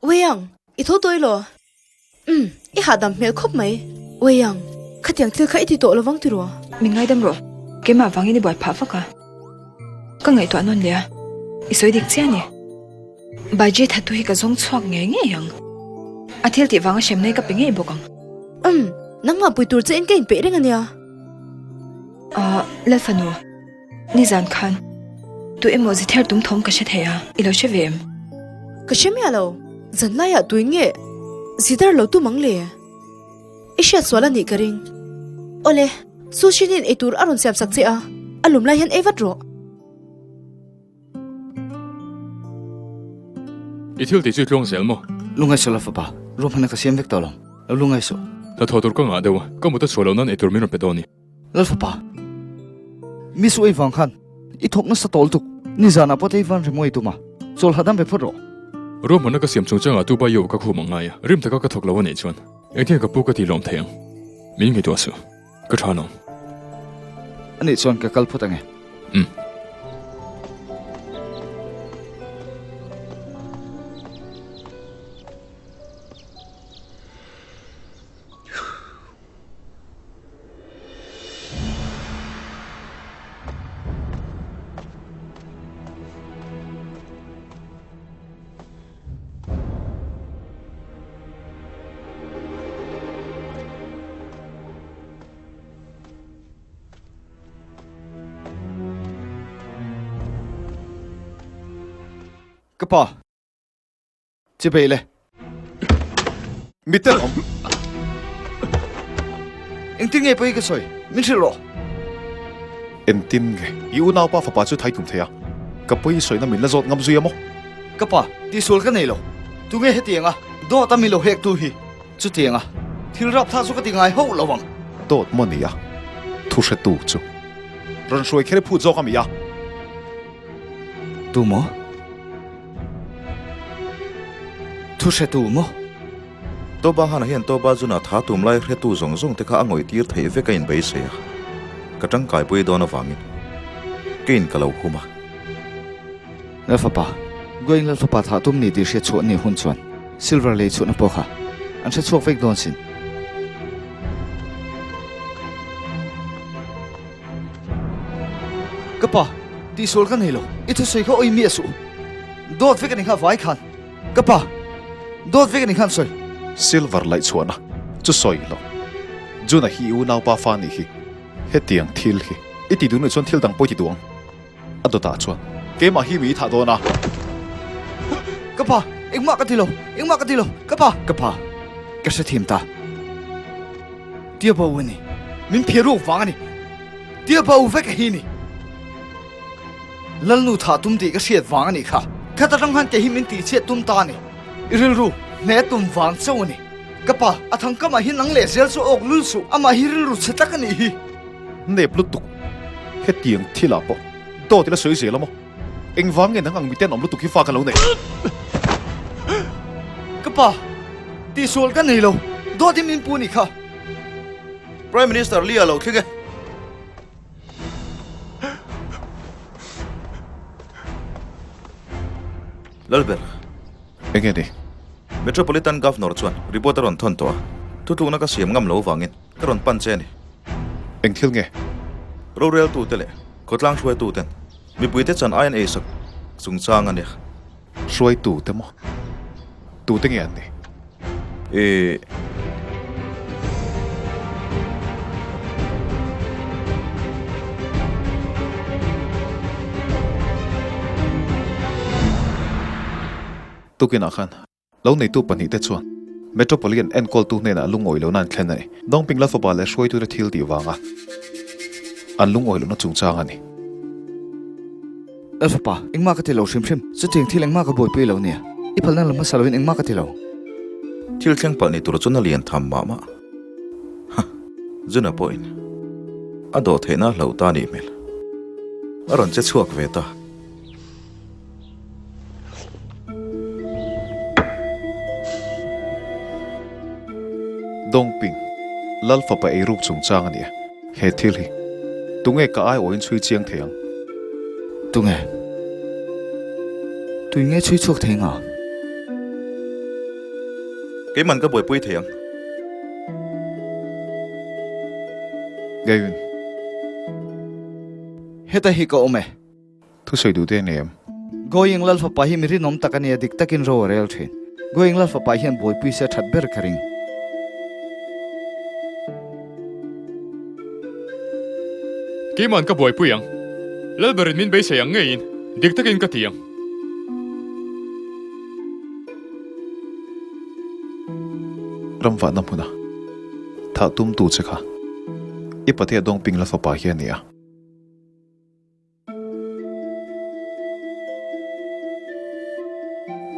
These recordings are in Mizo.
Weiang, i tho tawi law? Umm, i hahdam hmel khawp mai. Weiang, khatiang thil kha i ti tawh lovang tiraw? Min ngaidam rawh, keimah vangin i buai phah vak a. Ka ngaihtuah nawn leh a, i sawi dik chiah a ni. Baiji thattu hi ka zawng chhuak ngei ngei ang. A thil tih vanga hremna hi ka pe ngei bawk ang. Umm, nangmah pui tur che in ka inpeih reng a nia. Ahh, Lalfanu. Nizan khan tu emaw zither tum thawm ka hre thei a, i lo hre ve em? Ka hre miah lo, zan laiah tuin nge zither lo tum ang le? I hriat sual a nih ka ring. Awle, Sushinin eitur a rawn siam sak che a, a lum lai hian ei vat rawh. I thil tih chu i tluang zel maw? Lungaisuh la fapa, ruahmanna ka siam vek tawh lo, lo lungaisuh. Hnathawh tur ka ngah deuh a, ka mut a chhuah loh nan eitur min rawn pe dawn a ni. Lalfapa, mi su ei vang khan i thawk nasa tawl tuk, nizanah pawh te i van rimawi tum a, chawl hahdam ve phawt rawh. Ruahmanna ka siam chungchangah tu Baio ka khum ang ngai a, rim taka ka thawk lo a nih chuan engtin ka pu ka tih lawm thei ang? Min ngaihtuah suh, ka tha lo. A nih chuan ka kal phawt ang e. Umm. Ka pa. Chibei le. Mi tel awm. Engtin nge pawi ka sawi? Min hrilh rawh. Engtin nge i unaupa fapa chu thai tum thei a? Ka pawi sawina min la zawt ngam zui a maw? Ka pa, tihsual ka nei lo. Tunge hetiang a dawt a mi lo hek tu hi? Chutiang a thil rapthlak chu ka ti ngai hauh lo ang. Dawt maw ni a? Thu hretu chu rawn hruai kher i phut zawk a mi a? Tu maw? Thu hretu maw? Toba Hana hian Toba Juna tha tum lai hretu zawng zawng te kha a ngawih tir theih vek a inbeisei a, ka tangkai pui dawn avangin ka in ka lo hum a. Lalfapa, Going Lalfapa tha tum ni tih hriat chhuah ni hun chuan Silver lei chhuahna pawh kha an hre chhuak vek dawn sin. Ka pa, tihsual ka nei lo, i thusawi kha awi miah suh. Dawt vek a ni kha vai khan. Ka pa, dawt vek a ni khan sawi. Silver laih chhuahna chu sawi lo. Juna hi i unaupa fa nih hi. Hetiang thil hi i ti duh nih chuan thil dang pawh i ti duh ang. A dawtah chuan keimah hi mi i thah dawn a. Ka pa, engmah ka ti lo, engmah ka ti lo, ka pa. Ka pa, ka hrethiam ta. Tia bo a ni, min phiar ruk vang a ni. Tia bo vek a hi ni. Lalnu thah tum tih ka hriat vang a nih kha. Khat atang khan kei hi min tihchhiat tum ta a ni. I rilru hne tum vang chauh a ni. Ka pa, a thangkamah hi nang leh zel chu awk lul suh, amah hi rilru chhe tak a nih hi. Nep lutuk, hetiang thilah pawh dawt ila sawi zel a maw? Engvang nge nang ang miten awm lutuk hi fa ka lo neih? Ka pa, tihsual ka nei lo, dawt hi min pu a nih kha. Prime Minister Lee a lo thleng e. Lalber. Enge ni? Metropolitan Governor chuan report a rawn thawn tawh a, thutlukna ka siam ngam lo vangin ka rawn pan che a ni. Eng thil nge? Roreltute leh khawtlang hruaituten mipuite chan ai an eisak chungchang a nia. Hruaitute maw? Tute nge an nih? Ih. Tukinah khan lo neitu pahnihte chuan Metropolitan enkawltu hnenah lungawi lohna an thlen a ni. Dongping Lalfapa leh hruaitute thil tih vanga an lungawi lohna chungchang a ni. Lalfapa, engmah ka ti lo hrim hrim. Chutiang thil engmah ka buaipui lo nia. I phalna la hmasa loin engmah ka ti lo. Thil thleng palh ni tur chuan a lian tham mah mah. Ha! Juna pawhin a dawh theihna a hlauh ta a nih hmel. A rawn che chhuak ve ta. Dongping, Lalfapa eiruk chungchang a nia. He thil hi tunge ka ai awin chhui chiang thei ang? Tunge? Tui nge chhui chhuak thei nga? Keiman ka buaipui thei ang. Gavin. Heta hi ka awm e. Thusawi duh te a nei em? Going Lal fapa hi mi rinawm tak a nia, dik takin ro a rel thin. Going Lal fapa hian buaipui se that ber ka ring. Keiman ka buaipui ang. Lalberin min beisei ang ngeiin dik takin ka ti ang. Ramvahna hmuna thah tumtu che kha i patea Dongping Lal fapa hi a ni a.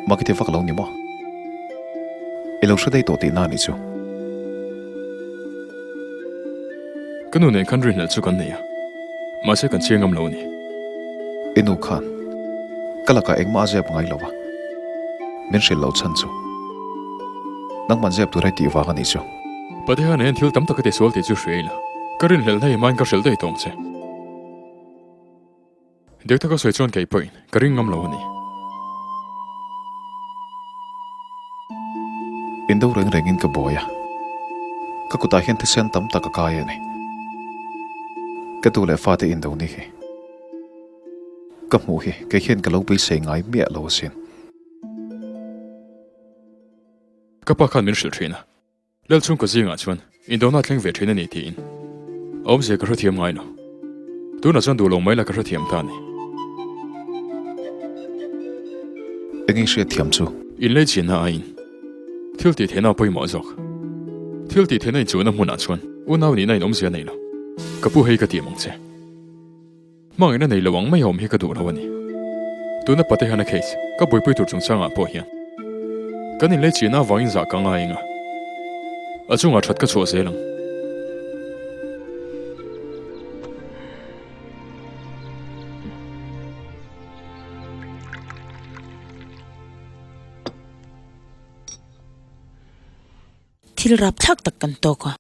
Mak i ti vak lo ni maw? I lo hre daih tawh tihna a nih chu. Ka nu nen khan rinhlelh chu kan nei a, mahse kan chiang ngam lo a ni. I nu khan ka lakah engmah a zep ngai lo a, min hrilh loh chhan chu nangman zep tur a i tih vang a nih chu. Pateha nen thil tam tak a tisual tih chu hria ila, ka rinhlelhna hi hmain ka hrilh daih tawh ang che. Dik taka sawi chuan kei pawhin ka ring ngam lo a ni. Indo reng rengin ka buai a, ka kutah hian thisen tam tak a kai a ni. Ka tu leh fate indo ni hi ka hmuh hi kei hian ka lo beisei ngai miah lo asin. Ka pa khan min hrilh thin a. Lal chhungkaw zingah chuan indawhna a thleng ve thin a ni tiin a awmzia ka hrethiam ngai lo. Tunah chuan duh lo mai la ka hrethiam ta a ni. Eng i hriatthiam chu? Inlei chinna aiin thil tih theihna a pawimawh zawk. Thil tih theihna inchuhna hmunah chuan unau nihna in awmzia nei lo. Ka pu hei ka tih mang che. Hmangaihna nei lo ang mai a awm hi ka duh lo a ni. Tuna Patehana case ka buaipui tur chungchangah pawh hian kan inlei chihna avangin zah ka ngai eng a, a chungah that ka chhuah zel ang. Thil rapthlak tak kan tawk a.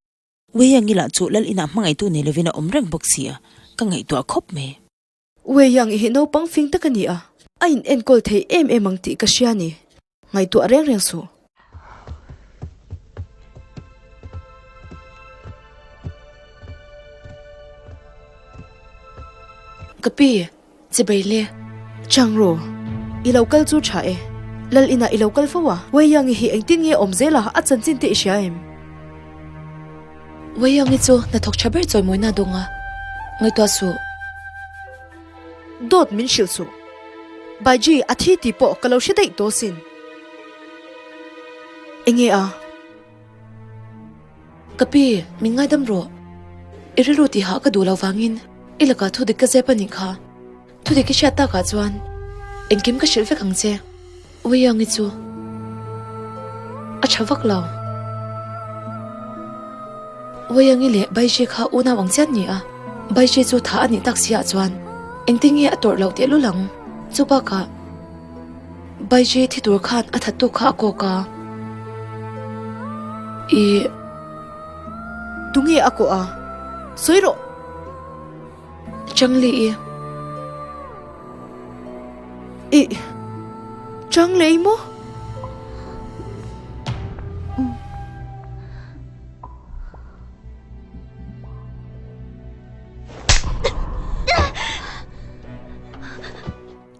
Wei-Yang-i lah chu Lal inah hmangaihtu nei lovin a awm reng bawk si a, ka ngaihtuah khawp mai. Wei-Yang-i hi naupang fing tak a ni a, a in enkawl thei em em ang tih ka hria a ni. Ngaihtuah reng reng suh. Ka pi, chibai le. Chang ru, i lo kal chu tha e. Lal inah i lo kal fo a, Wei-Yang-i hi engtin nge awm zel a, a chanchin te i hria em? Wei-Yang-i chu hnathawk tha ber chawimawina a dawng a, ngaihtuah suh. Dawt min hrilh suh. Baiji, a thi tih pawh ka lo hre daih tawh sin. Enge a? Ka pi, min ngaidam rawh. I rilru tihah ka duh lo vangin i lakah thu dik ka zep a nih kha. Thu dik i hriat takah chuan engkim ka hrilh vek ang che. Uiangi chu a tha vak lo. Uiangi leh Baiji kha unau ang chian ni a, Baiji chu tha a nih tak si ah chuan engtin nge a tawrh loh tehlul ang. Chu bakah. Baiji thi tur khan a thattu kha a kawk a, I. Tunge a kawh a? Sawi rawh! Changli i. I. Changlei maw?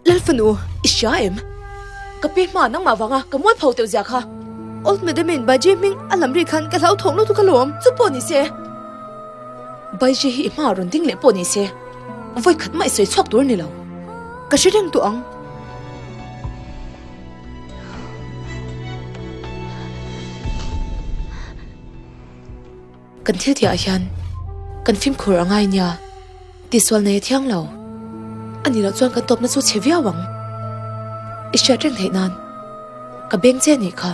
Lalfanu, i hria em? Ka pi hma nangmah vanga ka mual pho teuh zia kha. Old Madam in Baiji hming a lam ri khan ka hlauthawng lutuk alawm. Chu pawh ni se, Baiji hi i hmaah rawn ding leh pawh ni se, vawi khat mah i sawi chhuak tur ni lo. Ka hre reng tawh ang. Kan thil tihah hian kan fimkhur a ngai nia, tihsual nei a thiang lo. A nih loh chuan kan tawpna chu chhe viau ang. I hriat reng theih nan ka beng che anih kha.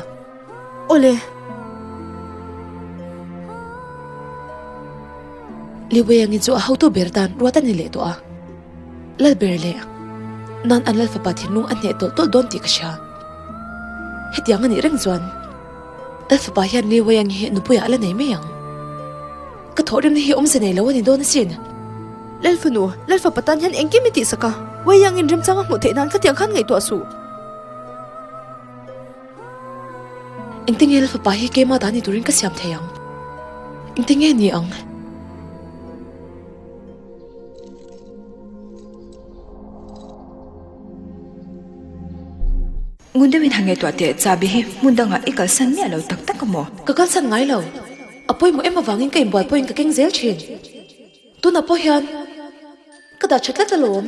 Awle. Liu Weiangin chu a hotu ber tan ruat a ni leh tawh a. Lal ber leh nan an Lal fapa thinlung a hneh tawlh tawlh dawn tih ka hria. Hetiang a nih reng chuan. Lal fapa hian Li Weiang hi nupuiah a la nei mai ang. Ka thawhrimna hi awmze nei lo a ni dawn asin. Lal fanu, Lal fapa tan hian engkim i tihsak a, Weiang in remchang a hmuh theih nan khatiang khan ngaihtuah suh. Engtinge Lalfapa hi keimah dah ni turin ka siam thei ang? Engtinge ni ang? Ngun deuhin han ngaihtuah teh, chahbi hi hmun dangah i kalsan miah lo tak tak a maw? Ka kalsan ngai lo. A pawimawh em avangin ka inbual pawhin ka keng zel thin. Tunah pawh hian ka dah tha tlat alawm.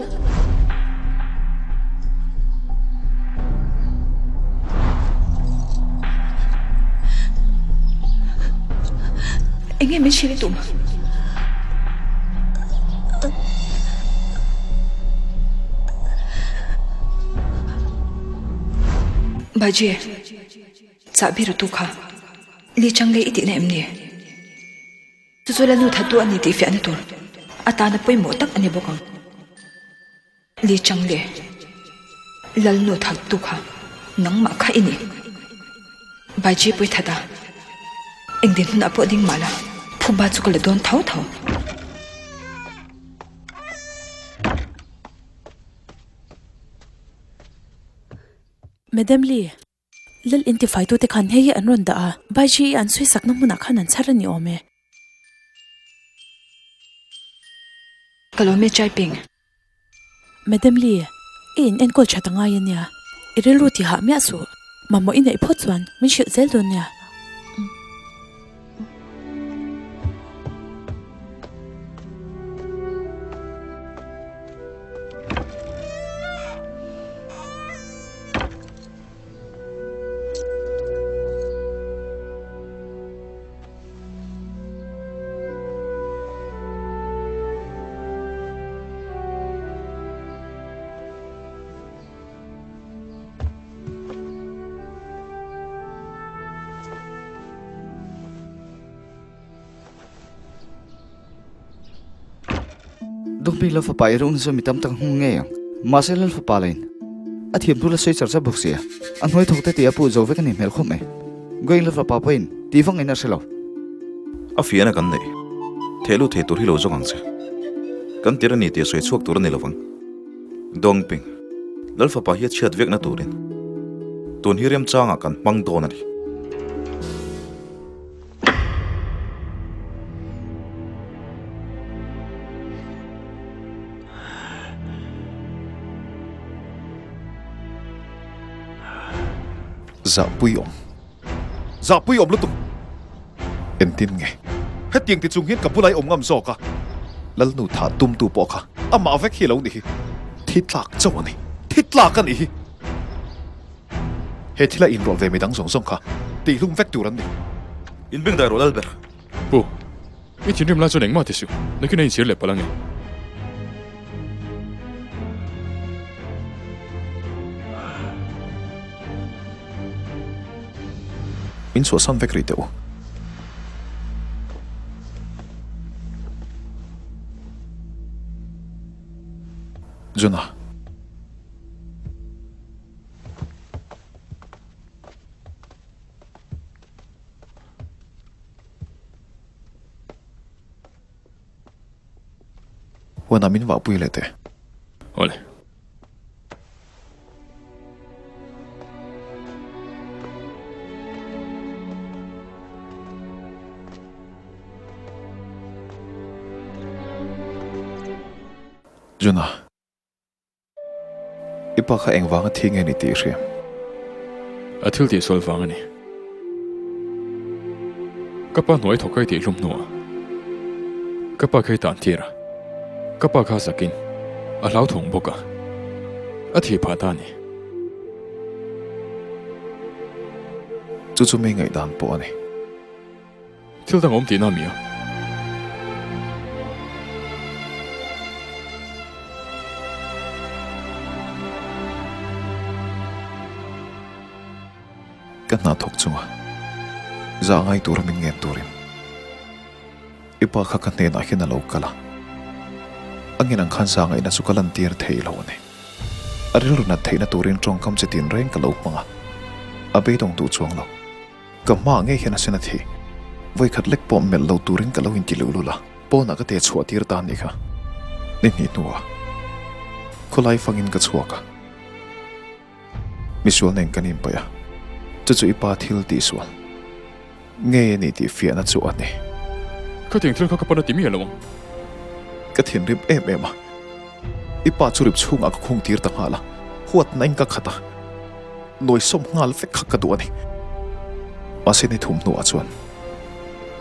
Enge min hrilh i tum? Baji, chahbi ru tu kha Li Changlei i tihna em ni? Chu chu Lalnu thattu a ni tih fiahna tur atana pawimawh tak a ni bawk ang. Li Changle, Lalnu thattu kha nangmah kha i ni. Baiji pui that a, eng dinhmunah pawh ding mah la, phuba chu ka la dawn tho tho. Madam Li, Lal intifaitute khan hei hi an rawn dah a, Baiji i an sawisakna hmunah khan an chhar a ni awm e. Ka lo met Chaiping. Madam Li, i in enkawl that a ngai a nia. I rilru ti hah miah suh. Mamawh i neih phawt chuan min hrilh zel dawn nia. Dawngpui Lalfapa i reuh nasa mi tam tak hmung ngei ang. Mahse Lalfapa lain a thiam thu la sawi char char bawk sia. A hnuai thawk te tih a puh zo vek a ni hmel khawp mai. Going Lalfapa pawhin tih vang in a hre lo. A fiahna kan neih. Theh lut thei tur hi lo zawk ang che. Kan tir a ni tih a sawi chhuak tur a ni lovang. Dawngping, Lalfapa hi a chhiat vekna turin tun hi remchangah kan hmang dawn a ni. Zahpui awm. Zahpui awm lutuk. Entin nge? Hetiang ti chung hian ka bula i awm ngam zawk a. Lalnu tha tumtu pawh kha amah vek hi a lo ni hi. Thi tlak chauh a ni. Thi tlak a nih hi. He thila inrawlh ve midang zawng zawng kha tihhlum vek tur an ni. Inbeng dai rawh Lalber. Pu, i thinrim lai chuan engmah ti suh, nakin a inchhir leh palh ange. Min chhuahsan vek rih teh u. Juna. Huanah min vahpui leh teh. Awle. Juna. I pa kha engvanga thi nge ni tih i hria? A thil tihsual vang a ni. Ka pa hnuai thawk kai tih hlum hnuah ka pa kha i tan tir a, ka pa kha zakin a hlauthawng bawk a, a thih phah ta a ni. Chu chu mi ngaihdan pawh a ni. Thil dang awm tihna a mi a. Ka hna thawk chunga zah ngai tura min ngen turin i pa kha ka hnenah hian a lo kal a, a ngen ang khan zah ngaihna chu ka lantir thei lo a ni. A rilru nat theihna turin tawngkam chi tinreng ka lo hmang a, a beidawng duh chuang lo. Ka hma ngei hian a sen a thi. Vawikhat lek pawh melh lo turin ka lo inti luh lul a, pawnah ka te chhuah tir ta anih kha. Ni hnih hnuah khawlai fangin ka chhuak a, misual nen kan inpaih a, Chu chu i pa thil tihsual ngei a ni tih fiahna chu a ni. Khatiang thil kha ka pan a ti miah lo ang. Ka thinrim em em a, i pa chu rip chhungah ka khung tir ta nghal a, huatna in ka khat a, nawisawm nghal vek kha ka duh a ni. Mahse ni thum hnuah chuan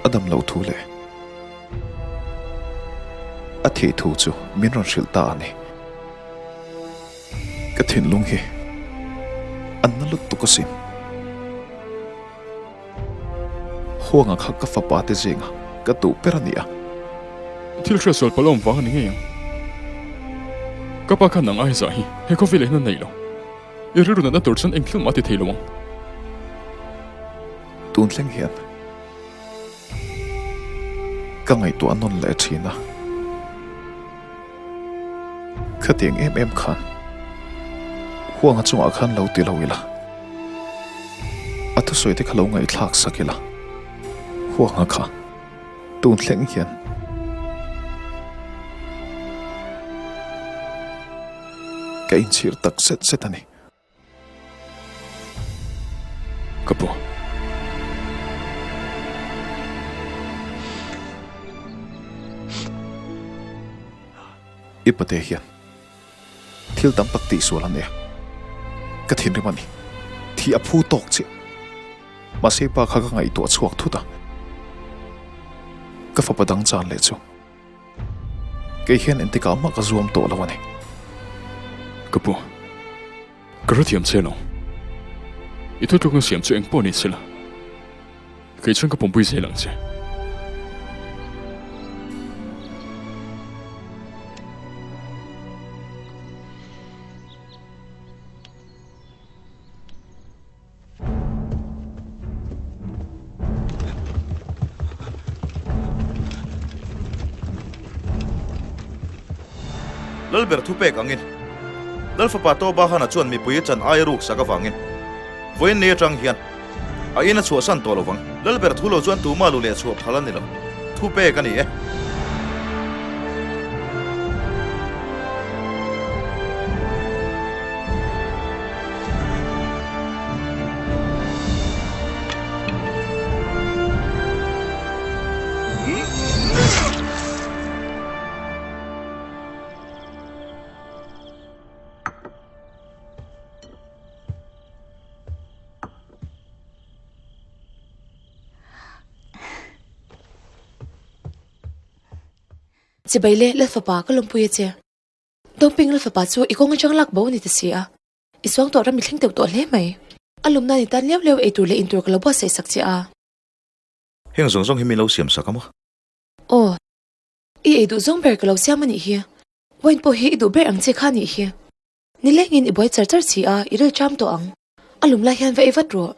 a dam lo thu leh a thih thu chu min rawn hrilh ta a ni. Ka thinlung hi a na lutuk asin. Huanga kha ka fapa te zinga ka duh ber a ni a. Thil hriat sual palh awm vang a ni ngei ang. Ka pa khan nang ai zah hi he khawvel ah hian a nei lo. I rilru natna tur chuan eng thil mah a ti thei lo ang. Tun thleng hian ka ngaihtuah nawn leh thin a. Khatiang em em khan Huanga chungah khan lo ti lo ila, a thusawi te kha lo ngaihthlak sak ila, Huanga kha tun thleng hian ka inchhir tak zet zet a ni. Ka pu. I pate hian thil tam tak tihsual a nia. Ka thinrim a ni. Thih a phu tawk chiah. Mahse i pa kha ka ngaihtuah chhuak thut a. Ka fapa dang chan leh chu. Kei hian entikah mah ka zuam tawh lo a ni. Ka pu, ka hrethiam che lo. I thutlukna siam chu engpawh ni sela, kei chuan ka pumpui zel ang che. Lalber thupek angin Lalfapa Tobahana chuan mipui a chan aia ruk sak avangin vawiin ni atang hian a in a chhuahsan tawh lovang. Lalber thu lo chuan tumah lu leh chhuah phal a ni lo. Thupek a ni e. Chibai le Lalfapa ka lawmpui a che. Dawngping Lalfapa chu i kawng atang lak bo a ni ta si a. I suang tawh ram i thleng deuh tawh hle mai. A lawmna ni tan liau liau ei tur leh in tur ka lo buatsaih sak che a. Heng zawng zawng hi min lo siam sak a maw? Aw. I ei duh zawng ber ka lo siam a nih hi. Wine pawh hi i duh ber ang che kha a nih hi. Nilengin i buai char char si a, i ril ṭam tawh ang. A lum lai hian va ei vat rawh.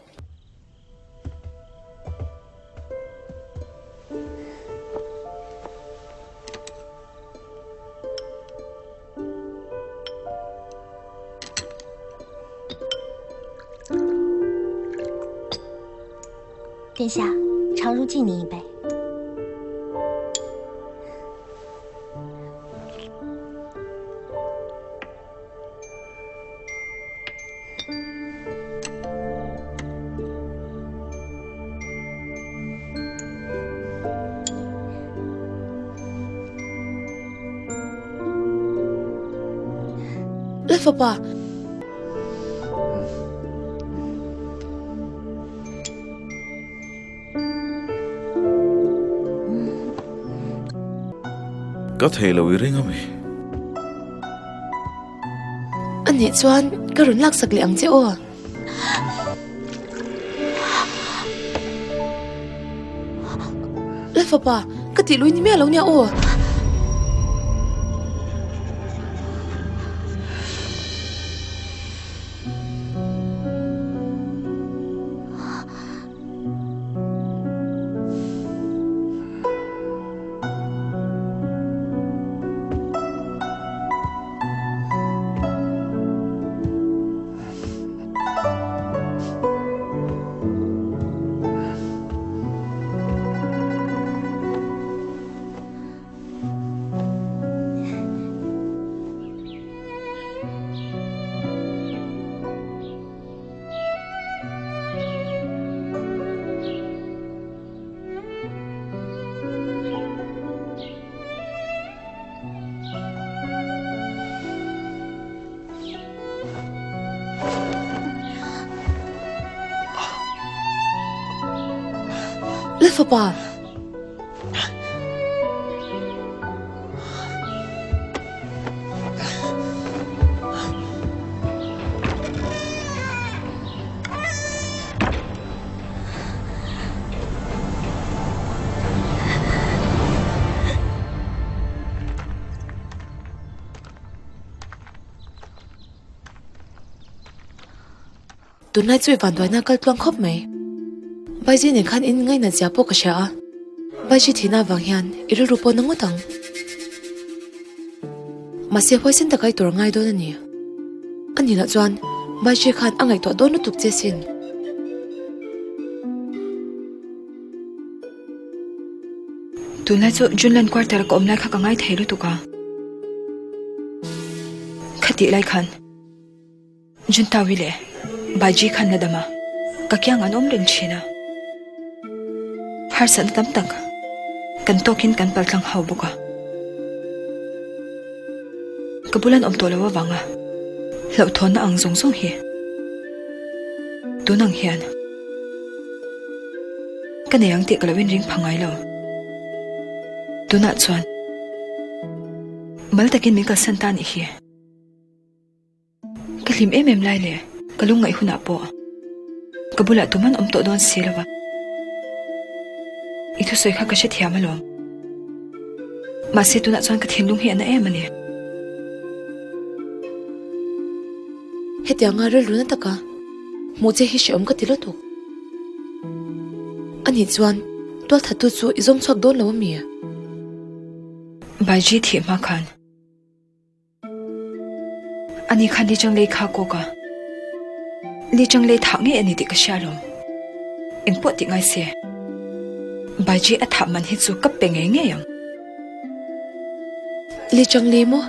殿下，常如敬您一杯。 Lalfapa. Ka thei lo i ring ami. A nih chuan ka rawn laksak leh ang che aw. Lalfapa, ka tih lui ni miah lo nia aw. Lalfapa! Tunlai chu i vanduaina kal tluang khawp mai. Baiji nen khan in ngainat zia pawh ka hria a, Baiji thihna avang hian i rilru pawh na ngawt ang. Mahse huaisen taka i tur a ngai dawn a ni. A nih loh chuan Baiji khan a ngaihtuah dawn lutuk che sin. Tunlai chu Junlan quarter a ka awm lai kha ka ngai thei lutuk a. Khatih lai khan. Juntawi leh Baiji khan la dam a, ka kiang an awm reng thin a. Harsatna tam tak kan tawkin kan paltlang ho bawk a. Ka bul an awm tawh lo avanga hlauhthawnna ang zawng zawng hi tun ang hian ka nei ang tih ka lo inring pha ngai lo. Tunah chuan mal takin min kalsan ta anih hi. Ka hlim em em lai leh ka lungngaih hunah pawh ka bulah tuman awm tawh dawn si lo va. I thusawi kha ka hrethiam alawm. Mahse tunah chuan ka thinlung hi a na em a ni. Hetianga rilru na taka hmuh che hi hrehawm ka ti lutuk. Anih chuan tualthattu chu i zawm chhuak dawn lo a mi? Baiji thih hma khan. Ani khan Li Changlei kha kawk a, Li Changlei thah ngei a ni tih ka hria alawm. Engpawh tih ngai se, Baiji a thah man hi chu ka pe ngei ngei ang. Li Changlei maw?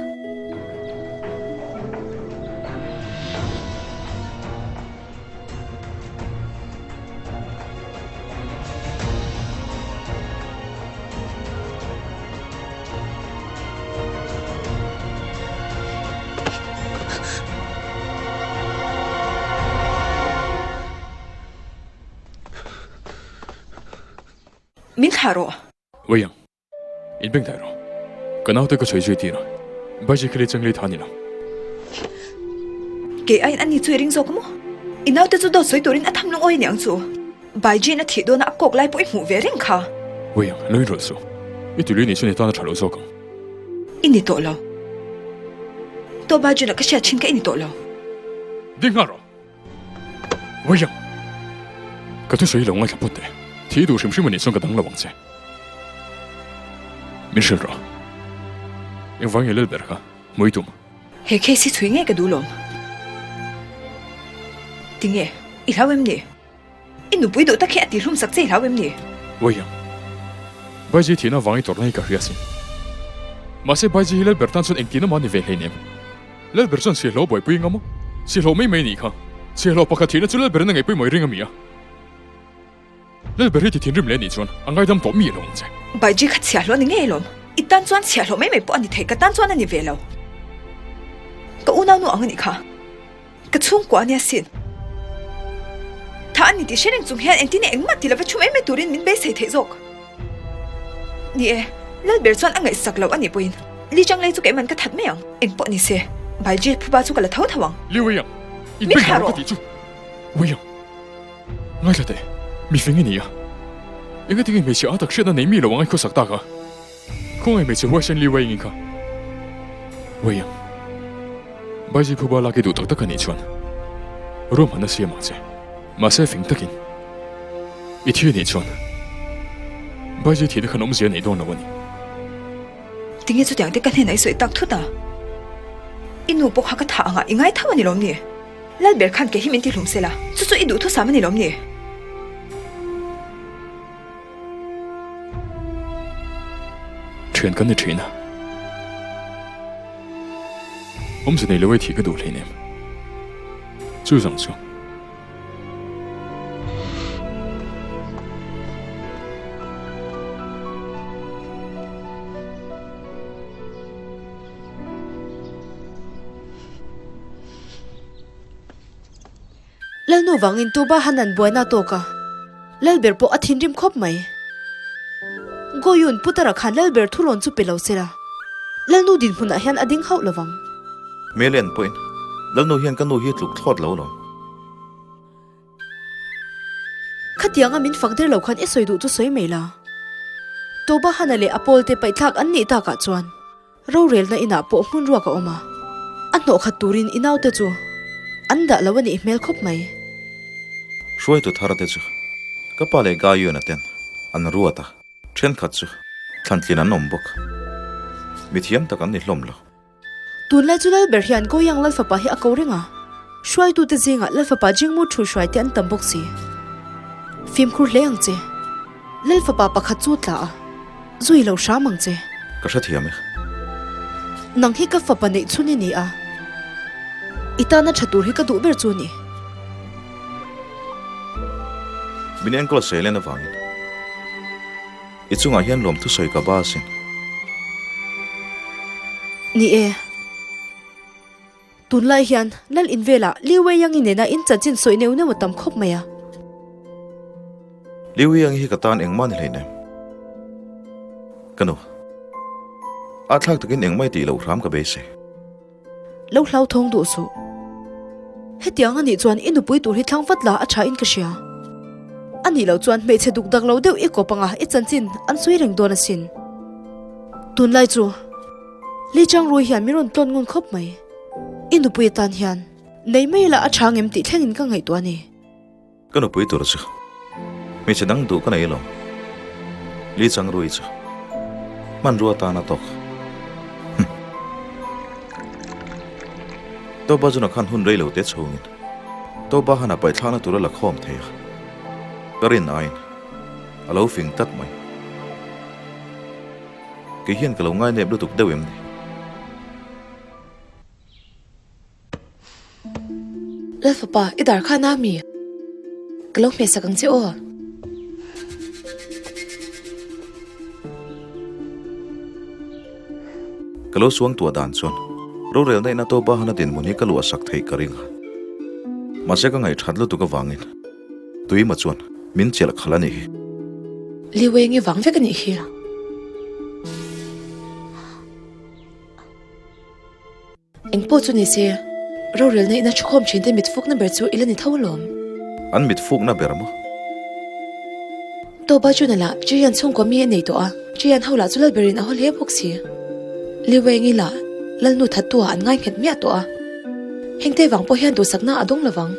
Min thlah rawh. Wei ang. In beng daih rawh. Ka naute ka sawi zui tir a. Baiji khili chang li tha ni lo. Kei aiin ani chu i ring zawk maw? I naute chu dawt sawi turin a tham lungawi aniang chu. Baiji in a thih dawna a kawk lai pawh i hmuh ve reng kha. Wei ang, lo inrawlh suh. I tului nih chuan i tan a tha lo zawk ang. I ni tawh lo. Tawh Baijin-a ka hriat thin kha i ni tawh lo. Ding nghal rawh. William! Ka thusawi lo ngaithla phawt teh. Thi duh hrim hrim a nih chuan ka dang lo ang che. Min hrilh rawh. Engvang nge Lalber kha hmu i tum? He case hi chhui ngei ka duh lawm. Tinge, i hlau em ni? I nupui duh tak hi a tihlum sak che i hlau em ni? William, Baiji thihna vang i tawrhna hi ka hria sin. Mahse Baiji hi Lalber tan chuan engtin amah ni ve hleinem. Lalber chuan chhiahhlawh buaipui ngam a, chhiahhlawh mai mai a nih kha. Chhiahhlawh pakhat thihna chu Lalberin a ngaihpui mawi ring a mi a. Lalber hi ti thinrim leh a nih chuan a ngaidam tawh mi lo ang che. Baiji kha chhiahhlawh a ni ngei alawm. I tan chuan chhiahhlawh mai mai pawh a ni thei, ka tan chuan a ni ve lo. Ka unaunu ang a nih kha. Ka chhungkua a nia sin. Tha a ni tih hre reng chung hian engtin nge engmah ti lova thu mai mai turin min beisei theih zawk. Ni e, Lalber chuan a ngaihsak loh a nih pawhin Li Changlei chu keiman ka that mai ang. Engpawh ni se, Baiji phuba chu ka la tho tho ang. Li Weiang, in beng rawh ka tih chu. Weiang, ngaithla teh, mi fing i ni a. Engatinge hmeichhia a tak hriatna nei mi lo ang a i khawsak tak a? Khawngaih hmeichhe huaisen Li Weiang-i kha. Weiang. Baiji phuba lak i duh tak tak a nih chuan ruahmanna siam ang che. Mahse fing takin i thi a nih chuan Baiji thihna khan awmzia a neih dawn lo a ni. Tinge chutiang te ka hnenah i sawi tak thut a? I nu pawh kha ka thah angah i ngai tho a ni lawm ni? Lalber khan kei hi min tihlum sela, chu chu i duhthusam a ni lawm ni? Thian kan ni thin a. Awmze nei lo ei thih ka duh hleinem. Chu zawng chu. Lalnu vangin Tuba han an buaina a tawk a, Lalber pawh a thinrim khawp mai. Goyun Putara khan Lalber thurawn chu pe lo sela, Lalnu dinhmunah hian a ding hauh lovang. Hmel en pawhin Lalnu hian ka nu hi tluk thlawt lo lo. Khatianga min fak der lo khan i sawi duh chu sawi mai la. Tobahana leh a pawlte paihthlak an nih takah chuan rorelna inah pawh hmun ruak a awm a, a hnawh khat turin i naute chu an dah lo a nih hmel khawp mai. Hruaitu thar te chu ka pa leh Gaiona ten an ruat a, thenkhat chu thlantlin an awm bawk. Mithiam tak an ni hlawm lo. Tunlai chu Lalber hian Goyang Lalfapa hi a ko reng a, hruaitute zingah Lalfapa Jingmu thu hruaite an tam bawk si. Fimkhur hle ang che. Lalfapa pakhat chu tla a, zui lo hram ang che. Ka hrethiam e. Nang hi ka fapa neih chhun i ni a, i tana tha tur hi ka duh ber chu a ni. Min enkawl seilen avangin I chungah hian lawm thusawi ka ba asin. Ni e. Tunlai hian Lal in velah Liu Weiyangi nena in chanchin sawi neuh neuh a tam khawp mai a. Liu Weiyangi hi ka tan engmah ni hleinem. Ka nu. A thlak takin engmah i tih loh hram ka beisei. Lo hlau thawng duh suh. Hetiang a nih chuan i nupui tur hi thlang vat la a tha in ka hria. A nih loh chuan hmeichhe duk dak lo deuh i kawp anga i chanchin an sawi reng dawn asin. Tunlai chu Li Changrui hian min rawn tlawn ngun khawp mai. I nupui atan hian nei mai la a tha ngem tih thlengin ka ngaihtuah a ni. Ka nupui tur chu hmeichhe dang duh ka nei lo. Li Changrui chu hmanrua tan a tawk. Hum. Toba Juna khan hun rei lo te chhungin Toba han a paihthlakna tur a la khawm thei a. Ka rin aiin a lo fing tlat mai. Kei hian ka lo ngainep lutuk deuh em ni? Lalfapa, i dar khan a mi? Ka lo hmehsak ang che aw. Ka lo suang tuah dan chuan rorelna ina Toba hana dinhmun hi ka luah sak theih ka ring a. Mahse ka ngaihthat lutuk avangin Tuima chuan min chelh khalh a nih hi. Liweng i vang vek a nih hi. Engpawh chu ni se, rorelna ina thukhawm thinte mit fukna ber chu i la ni tho alawm. An mit fukna ber maw? Toba chu nala Chian chhungkaw mi a nei tawh a, Chian ho lah chu Lalberin a haw hle bawk si. Liwengi lah Lalnu thattu ah an ngai nghet miah tawh a, hengte vang pawh hian duhsakna a dawng lovang.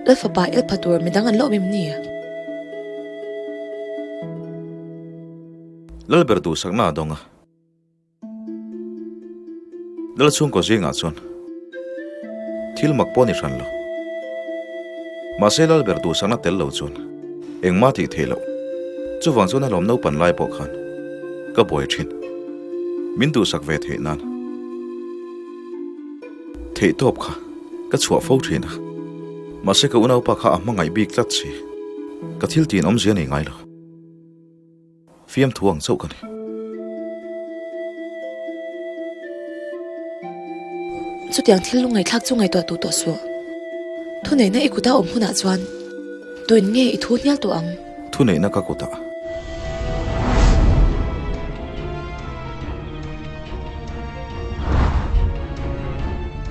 Lalfapa elpha tur midang an la awm em ni? Lalber duhsakna a dawng a. Lal chhungkaw zingah chuan thil mak pawh a ni hran lo. Mahse Lalber duhsakna tel lo chuan engmah tih theih loh. Chuvang chuan a lawm naupan lai pawh khan ka buai thin. Min duhsak ve theih nan theih tawp kha ka chhuah fo thin a. Mahse ka unaupa kha a hmangaih bik tlat si. Ka thil tin awmzia nei ngai lo. Fiamthu ang chauh ka ni. Chutiang thil lungngaihthlak chu ngaihtuah duh tawh suh. Thuneihna i kuta awm hunah chuan tuin nge i thu hnial tawh ang? Thuneihna ka kutah.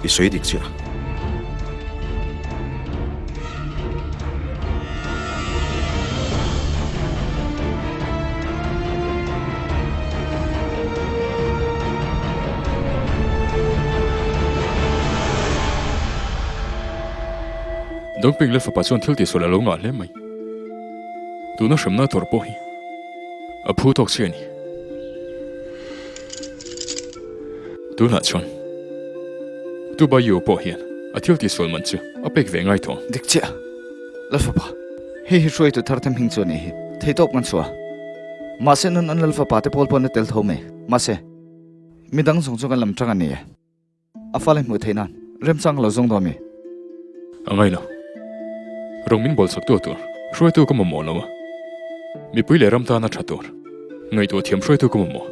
I sawi dik chiah. Dongping leh fapa chuan thil tihsual a lo ngah hle mai. Tuna hremna tawrh pawh hi a phu tawk chiah a ni. Tunah chuan Dubai-u pawh hian a thil tihsual man chu a pek ve ngai tawh ang. Dik chiah, Lalfapa, hei hi hruaitu thar them hming chu a nih hi. Theihtawp kan chhuah. Mahse nun an Lalfapa te pawl pawh na tel tho mai. Mahse, midang zawng chu kan lam tang a ni e. A fale hmuh theih nan remchang lo zawng dawn mi? A ngai lo. Rawng min bawl chak tu tur hruaitu ka mamawh lo a. Mipui leh ram tana tha tur ngaihtuah thiam hruaitu ka mamawh.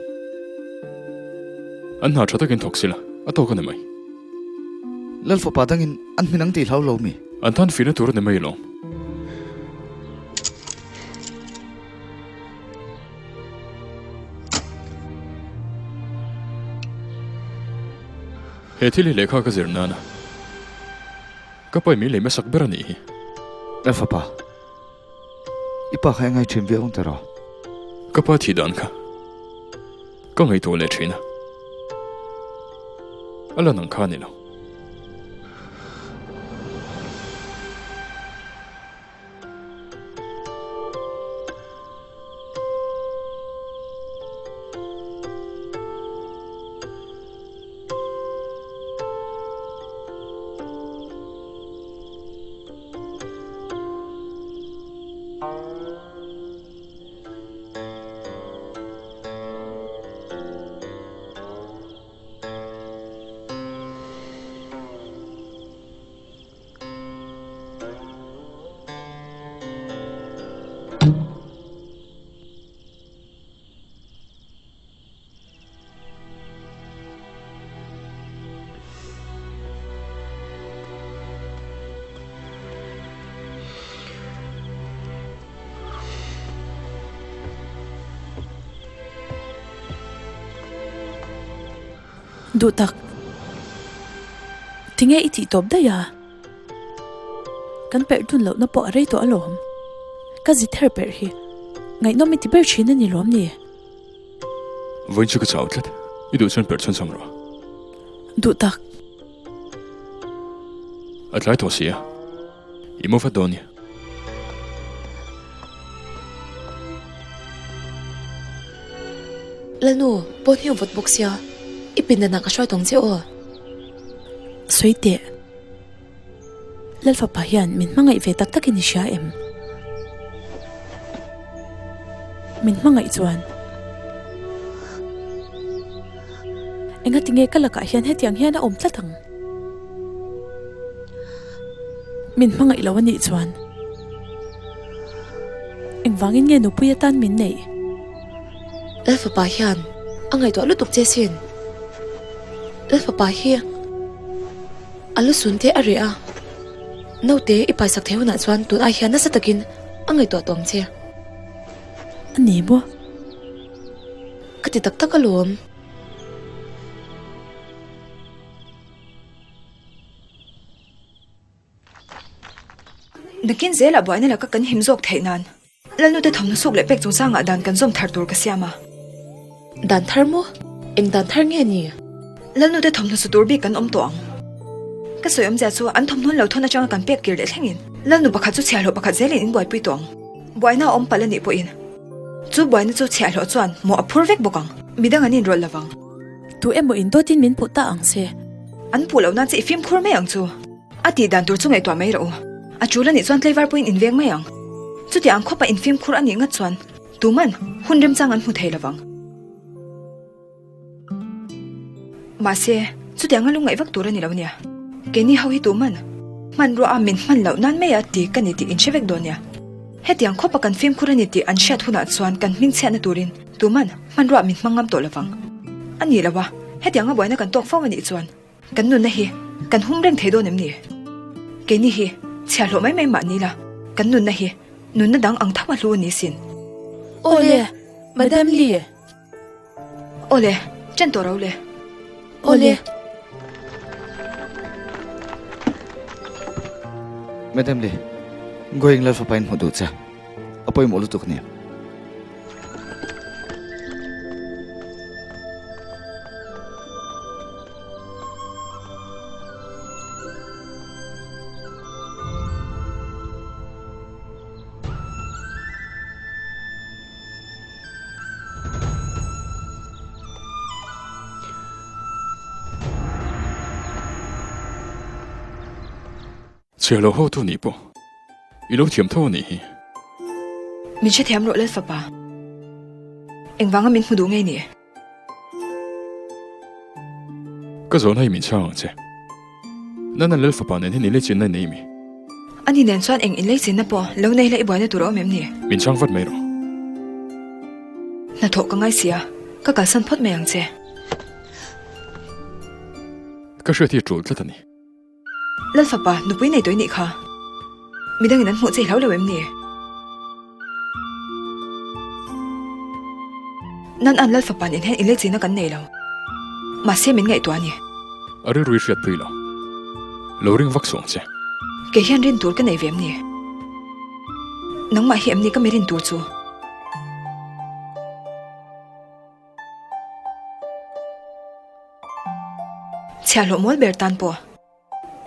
An hna tha takin thawk sila a tawk a ni mai. Lal fapa dangin an hmin ang tih hlau lo mi? An tan fihna tur a ni mai alawm. He thil hi lehkha ka zir nana ka pawi min lei hmasak ber a nih hi. Ka fapa, i pa kha i ngai thin viau ang tiraw? Ka pa thih dan kha ka ngaihtuah leh thin a, a lan ang kha a ni lo. Duh tak. Tinge i tih tawp daih a? Kan perh dun lohna pawh a rei tawh alawm. Ka zi ther perh hi ngaihnawm i ti ber thin a ni lawm ni? Vawiin chu ka chau tlat. I duh chuan perh chhan cham rawh. Duh tak. A tlai tawh si a. I maw vat dawn nia. Lalnu, pawn hi a vawt bawk sia, i pindanah ka hruai tawng che aw. Sawi teh. Lalfapa hian min hmangaih ve tak takin i hria em? Min hmangaih chuan. Engatinge ka lakah hian hetiang hian a awm tlat ang? Min hmangaih lo a nih chuan engvangin nge nupui atan min neih? Lalfapa hian a ngaihtuah lutuk che sin. Lalfapa hi a lu sun te a reh a, naute i paisak thei hunah chuan tun ai hian nasa takin a ngaihtuah tawh ang che. A ni maw? Ka ti tak tak alawm. Nakin zelah buaina laka kan him zawk theih nan Lalnute thawmhnaw suk leh pek chungchangah dan kan zawm thar tur ka siam a. Dan thar maw? Eng dan thar nge ni? Lalnute thawmhnaw su tur bik kan awm tawh ang. Ka sawi awmzia chu an thawmhnawn lo thawn atanga kan pek kir leh thlengin Lalnu pakhat chu chhiahhlawh pakhat zelin in buaipui tawh ang. Buaina a awm palh a nih pawhin chu buaina chu chhiahhlawh chuan mawh a phur vek bawk ang. Midang an inrawlh lovang. Tu emaw in dawtin min puh ta ang che. An puh loh nan che i fimkhur mai ang chu. A tih dan tur chu ngaihtuah mai rawh u. A tul anih chuan tlaivar pawhin in veng mai ang. Chutiang ang khawpa in fimkhur anih ngat chuan tuman hun remchang an hmu thei lovang. Mahse, chutiang a lungngaih vak tur a ni lo nia. Keini ho hi tuman hmanrua a min hman loh nan mai a ti ka ni tih in hre vek dawn nia. Hetiang khawpa kan fimkhur a ni tih an hriat hunah chuan kan hmingchhiatna turin tuman hmanrua min hmang ngam tawh lovang. A ni lo a, hetianga buaina kan tawk fo anih chuan Kan nunna hi kan hum reng thei dawn em ni? Keini hi chhiahhlawh mai mai mah ni la, kan nunna hi nunna dang ang tho a hlu a ni sin. Awle, Madam Lee. Awle, ṭan tawh ro le. Awle. Madam Lee, Going Lalfapa in hmu duh che. A pawimawh lutuk nia. Chhiar lo ho tu nih pawh i lo thiam tho a nih hi. Min hrethiam rawh Lal fapa. Engvanga min hmu duh ngei ni? Ka zawhna hi min chhang ang che. Nana Lal fapa nen hian inleichinna i nei mi? Ani nen chuan eng inleichinna pawh lo nei la i buaina tur a awm em ni? Min chhang vat mai rawh. Hnathawh ka ngai sia, ka kalsan phawt mai ang che. Ka hriat hi a tul tlat a ni. Lal fapa, nupui nei tawh i nih kha. Midangin an hmuh che i hlau lo em ni? Nan an Lal fapa nen hian inleichina kan nei lo. Mahse min ngaihtuah a ni. A rilru i hriatpui lo. Lo ring vak suh ang che. Kei hian rin tur ka nei ve em ni? Nangmah hi em ni ka mi rin tur chu? Chhiahhlawh mawl ber tan pawh.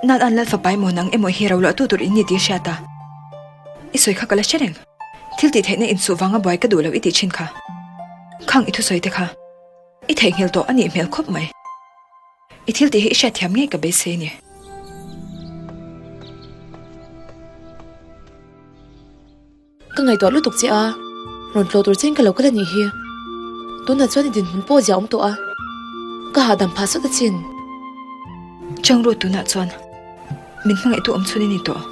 Nan an lal fapa emaw nang emaw hi ro luahtu tur in ni tih hriat a, i sawi kha ka la hre reng. Thil tih theihna insuh vanga buai ka duh loh i tih thin kha. Khang i thusawi te kha i theihnghilh tawh a nih hmel khawp mai. I thil tih hi i hriatthiam ngei ka beisei a ni. Ka ngaihtuah lutuk che a, rawn tlawh tur chen ka lo kal a nih hi. Tunah chuan i dinhmun pawh zia awm tawh a, ka hahdam phah sawt a chin. Changru tunah chuan min hmangaihtu awm chhun i ni tawh.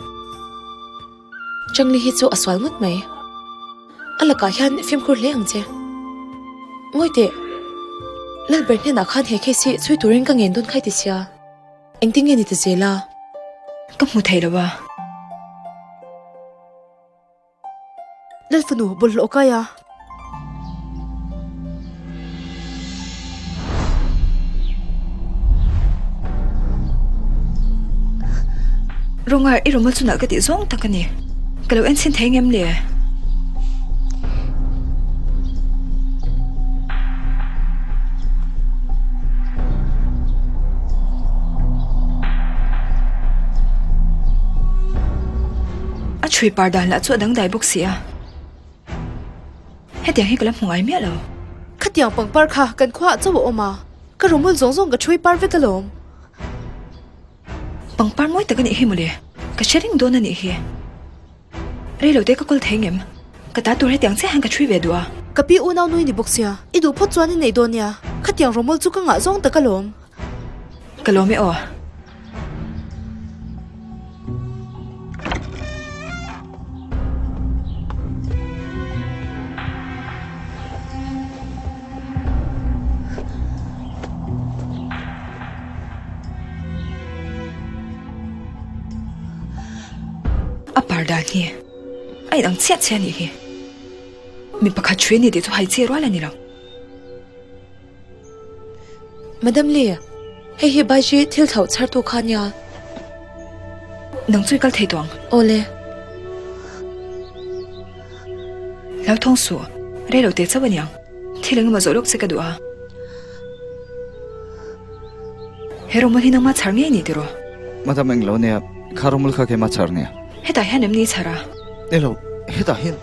Changli hi chu a sual ngawt mai. A lakah hian fimkhur hle ang che. Ngawi teh, Lalber hnenah khan he case hi chhui turin ka ngen dawn khai ti sia. Engtin nge ni ta zel a? Ka hmu thei lo a. Lal fanu bawlhhlawh kai a. Rawngah i rawmawl chu nalh ka tih zawng tak a ni. Ka lo en chhin thei ngem le? A chhui par dan lah chu a dangdai bawk si a, hetiang hi ka la hmu ngai miah lo. Khatiang pangpar kha kan khuaah chauh a awm a, ka rawmawl zawng zawng ka chhui par vek alawm. Pangpar mawi tak a nih hi mawle, ka hre reng dawn a nih hi. Reilo te ka kawl thei ngem? Ka ta tur hetiang chiah hian ka chhui ve duh a. Ka pi unau nui ni bawk sia, i duh phawt chuan i nei dawn nia, khatiang rawmawl chu ka ngah zawng tak alawm. Ka lawm e aw. A par dan hi a inang chiah chiah a nih hi. Mi pakhat ṭhui a ni tih chu hai chi rual a ni lo. Madam Lee, hei hi Baiji thil thlauh chhar tu kha nia. Nang chu i kal thei tawh ang. Aw le. Lau thawng suh, rei lo teh chauh a niang. Thil engemaw zawh lawk che ka duh a. He rawmawl hi nangma chhar ngei ni tiraw? Madam englo nia, kha rawmawl kha keima chhar nia. Hetah hian em ni chhar a? Nilo, hetah hian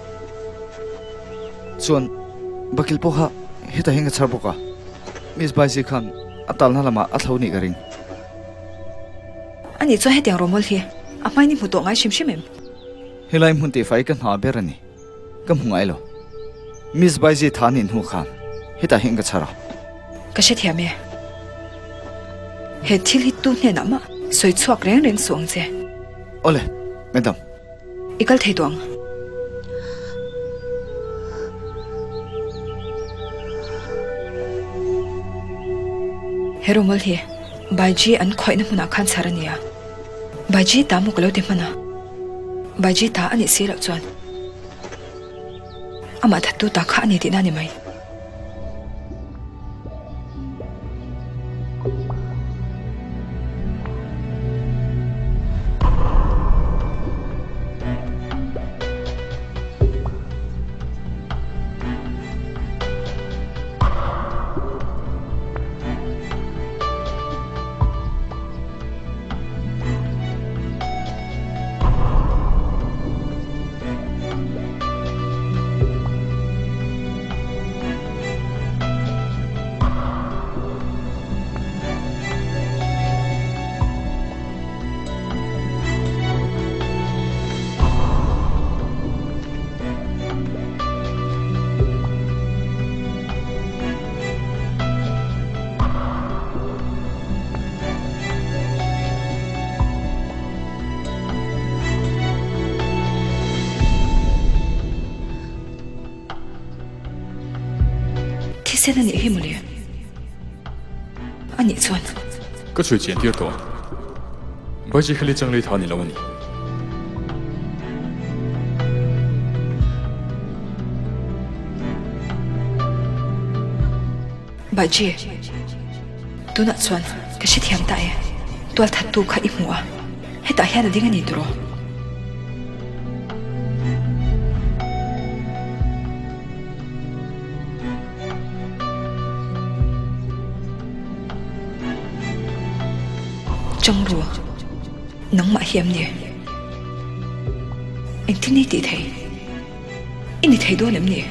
chuan bakil pawh kha hetah hian ka chhar bawk a. Miss Baisi khan a talna lamah a thlo nih ka ring. Anih chuan hetiang rawmawl hi a hmain i hmu tawh ngai hrim hrim em? Helai hmun tihfai ka hna ber a ni. Ka hmu ngai lo. Miss Baiji tha nih hnu khan hetah hian ka chhar a. Ka hrethiam e. He thil hi tu hnenah mah sawi chhuak reng reng suh ang che. Awle, Madam. I kal thei tawh ang. He rawmawl hi Baiji an khawihna hmunah khan chhar a ni a. Baiji ta maw ka lo ti hman a. Baiji ta a nih si loh chuan amah thattu ta kha a ni tihna a ni mai. Thisen a nih hi mawle. A nih chuan. Ka chhui chian tir tawh a. Baiji Khali Changli tha ni lo a ni. Baiji, tunah chuan ka. Ka hrethiam ta e. Tualthattu kha i hmu a, hetah hian a ding a ni tawh. Changru, nangmah hi em ni? Engtin i tih thei? I ni thei dawn em ni?